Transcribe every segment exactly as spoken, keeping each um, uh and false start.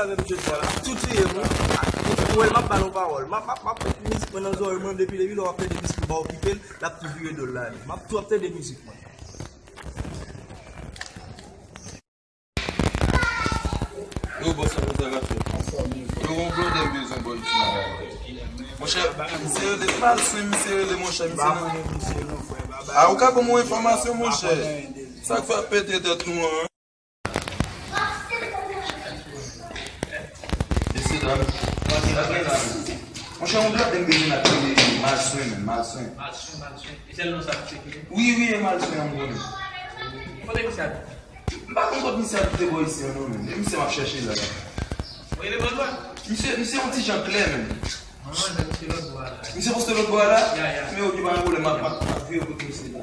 Avè m jodi a la, tou tiye m wi. Ou wè l, m ap ba l yon pawòl. M ap, m ap, m ap met mizik mwen nan zòrèy mwen depi, depi lè w ap tande mizik mwen, pa okipe l, l ap tou vire do l la. M ap tou ap tande mizik mwen. Yo, bòs la, sa k ap fèt? Yo, yon blòdè m bezwen bò isi la. Monchè, misye rele, m pa swen misye rele, monchè, misye nan. A, ou ka ban m yon enfòmasyon, monchè? Sa k fè ap pete tèt nou an? Mesye dam. Monchè, yon blòdè m bezwen ap rele Malswen, menm, Malswen. Malswen, Malswen. E sèl non sa misye gen? Wi, wi, e Malswen an m konnen. Kote misye abite? M pa konn kot misye abite bò isi an non, menm. E misye m ap chèche la. Ou rele bò dwat? Misye, misye yon ti jan klè, menm. Manman, misye lòt bò a la. Misye poste lòt bò a la? Ya, ya. Men oke, pa gen pwoblèm, m ap, m ap, m ap vire kote misye la.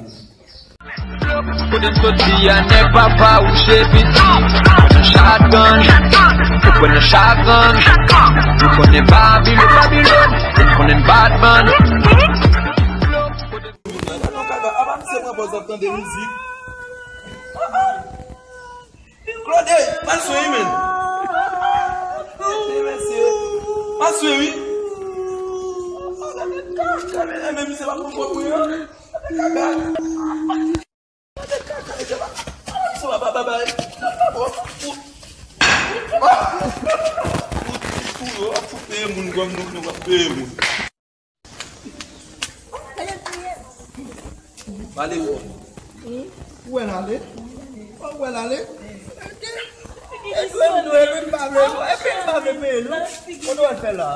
Kote m soti a, nèg papa wouche piti. Pran nan shotgun, ou pran nan shotgun. Ou konnen Babilòn, Babilòn, ou konnen Batman. Apa misye pran pòz ap tande mizik. Claude, Malswen wi, menm. Mesye, Malswen wi. Gade kaka, men misye pa pran kòb mwen an. Gade kaka. Gade kaka, mesye pa. Sa va, ba, ba, ba. Fout, fout, fout, fout, peye moun kòm nou, nou pa peye moun. Pale fò. Ou wè l ale? Ou wè l ale? Epi m pa vle, epi m pa vle peye l. Kote w al fè la?